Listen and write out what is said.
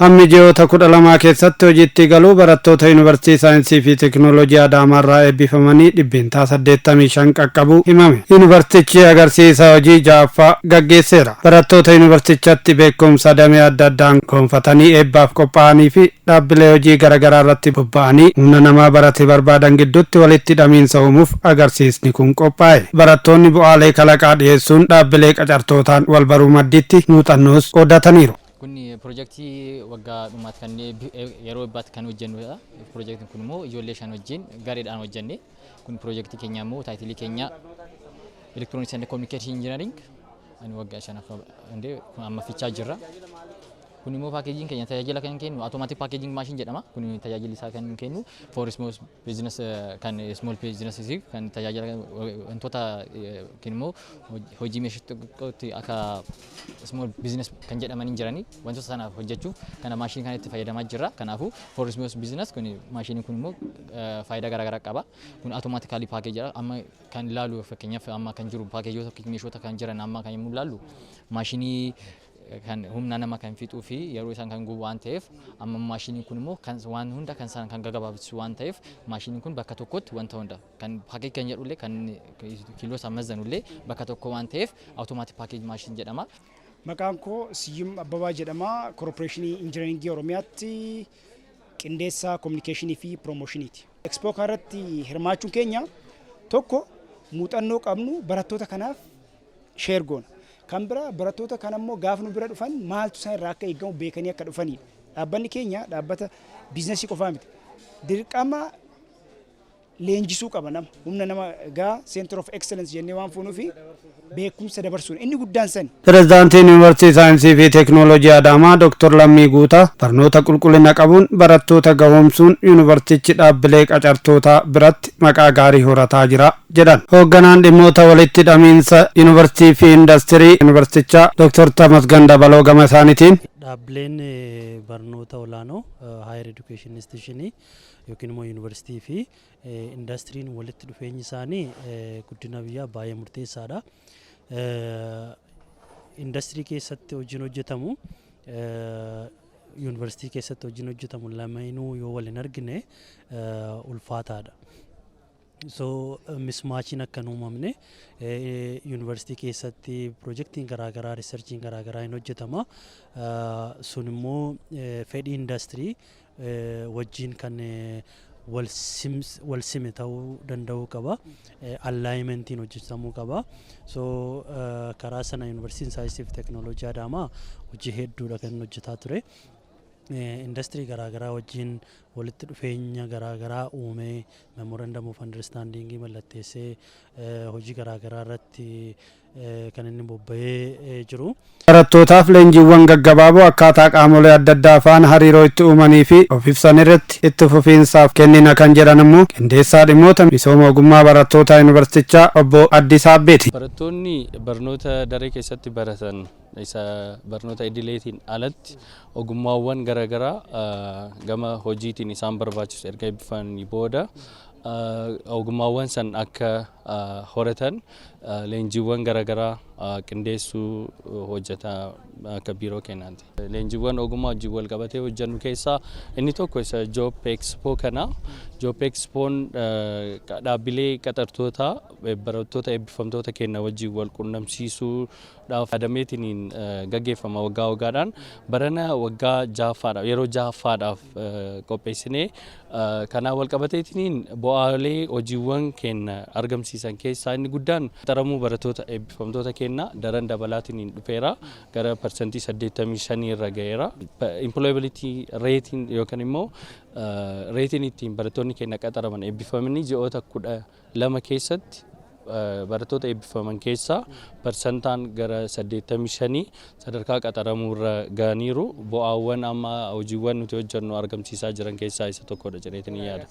Hammi ji'oota 12 keessatti hojiitti galuu barattoota Yuunivarsiitii Saayinsii fi Teekinooloojii Adaamaarraa eebbifamanii 85% qaqqabuu himame. Yuunivarsiitichi agarsiisa hojii ja'affaa gaggeesseera. Barattoota yuunivarsiitichatti beekumsa damee adda addaan gonfatanii eebbaaf qophaa'anii fi dhaabbilee hojii garaagaraa irratti bobba'anii humna namaa barate barbaadan gidduutti walitti hidhamiinsa uumuuf agarsiisni kun qophaa'e. Barattoonni bu'aalee kalaqaa dhiyeessuun dhaabbilee qacartootaan wal baruu maddiitti muuxannoos qoodataniiru. Kun piroojeektii waggaa dhumaatti kan yeroo eebbaatti kan hojjennudha. Piroojeektiin kun immoo ijoollee shan wajjin gareedhaan hojjenne. Kun piroojeektii keenya immoo title keenya Electronics and Communication Engineering, ani waggaa shanaffaa kun amma fichaa jirra. Kun immoo packageiin keenya tajaajila kan kennu automatic packaging machine jedhama. Kun tajaajilli isaa kan kennu for small business, kan small business kan tajaajila wantoota yookiin immoo hojii meeshaa xixiqqootti akka small business kan jedhamanii jiranii wantoota sanaaf hojjechuuf kana maashinii kana itti fayyadamaa jirra. Kanaafuu for small business kun maashiniin kun immoo faayidaa garaagaraa qaba. Kun automatically package amma kan ilaalu, fakkeenyaaf amma kan jiru packageoota meeshoota kan jiran amma kan yommuu ilaallu, maashinii kan humna nama kan fixuu fi yeroo isaan kan gubu waan ta'eef, amma maashiniin kun immoo kan waan hunda kan isaan kan gaggabaabsisu waan ta'eef, maashiniin kun bakka tokkotti wanta hunda kan package kan jedhullee, kan kiiloo isaan mazzanullee bakka tokko waan ta'eef, automatic package machine jedhama. Maqaan koo Siyyum Abbabaa jedhama. Koorporeeshinii Injiinaringii Oromiyaatti qindeessaa kominikeeshinii fi piroomoshiniiti. Expo kanarratti hirmaachuun keenya tokko muuxannoo qabnu barattoota kanaaf share goona. Kan biraa barattoota kana immoo gaafa nu bira dhufan maaltu isaan irraa akka eegamu beekanii akka dhufanidha. Dhaabbanni keenya dhaabbata biizinasii qofaa miti. Dirqama leenjisuu qaba, nama humna nama gaa center of excellence jennee waan fuunuufi beekumsa dabarsuun inni guddaan sani. Pireezidaantiin Yuunivarsiitii Saayinsii fi Teekinooloojii Adaamaa Dr. Lammii Guutaa barnoota qulqullina qabuun barattoota gahoomsuun yuunivarsiitichi dhaabbilee qacartootaa biratti maqaa gaarii horataa jira jedhan. Hoogganaan dhimmoota walitti hidhamiinsa yuunivarsiitii fi indastirii yuunivarsiitichaa Dr. Tamasgan Dabaloo gama isaaniitiin, Dhaabbileen barnoota olaanoo, higher education institution, yookiin immoo yuunivarsiitii fi indastiriin walitti dhufeenyi isaanii guddina biyyaa baay'ee murteessaadha. Indastirii keessatti hojiin hojjetamu, yuunivarsiitii keessatti hojiin hojjetamu lameenuu yoo wal hin argine ulfaataadha. So mismatchiin akka hin uumamne, yuunivarsiitii keessatti piroojeektiin garaagaraa, researchiin garaagaraa hin hojjetama. Sun immoo fedhii indastirii wajjin kan wal sime ta'uu danda'uu qaba. Alignmentiin hojjetamuu qaba. So karaa sana Yuunivarsiitiin Saayinsii fi Teekinooloojii Adaamaa hojii hedduudha kan inni hojjetaa ture. Indastirii garaagaraa wajjin walitti dhufeenya garaagaraa uumee, memorandum of understanding mallatteessee, hojii garaagaraa irratti kan inni bobba'ee jiru. Barattootaaf leenjiiwwan gaggabaaboo akkaataa qaamolee adda addaa faana hariiroo itti uumanii fi of ibsan irratti itti fufiinsaaf kennina kan jedhan immoo qindeessaa dhimmoota misooma ogummaa barattoota yuunivarsiitichaa obbo Addis Abbeeti. Barattoonni barnoota daree keessatti baratan, isa barnoota idileetiin alatti, ogummaawwan garaagaraa gama hojiitiin isaan barbaachisu erga eebbifamanii booda ogummaawwan san akka horatan leenjiiwwan garaagaraa qindeessuu hojjeta akka biiroo keenyaatti. Leenjiiwwan ogummaa wajjin wal qabatee hojjennu keessaa inni tokko isa Job Expo kana. Job Expoon dhaabbilee qaxartoota barattoota eebbifamtoota keenya wajjin wal qunnamsiisuudhaaf yaadameetiin gaggeeffama waggaa waggaadhaan. Barana waggaa jahaffaadhaaf, yeroo jahaffaadhaaf qopheessinee, kanaan wal qabateetiin bu'aalee hojiiwwan keenya argamsiisan keessaa inni guddaan qaxaramuu barattoota eebbifamtoota keenya daran dabalaatiin dhufeera, gara 85% irra ga'eera. Employability rateiin yookaan immoo rateiin ittiin barattoonni keenya qaxaraman eebbifamanii ji'oota 12 keessatti barattoota eebbifaman keessaa parsantaan gara 85 sadarkaa qaxaramuu irra ga'aniiru. Bu'aawwan amma hojiiwwan nuti hojjennu argamsiisaa jiran keessaa isa tokkodha jedheetiin yaada.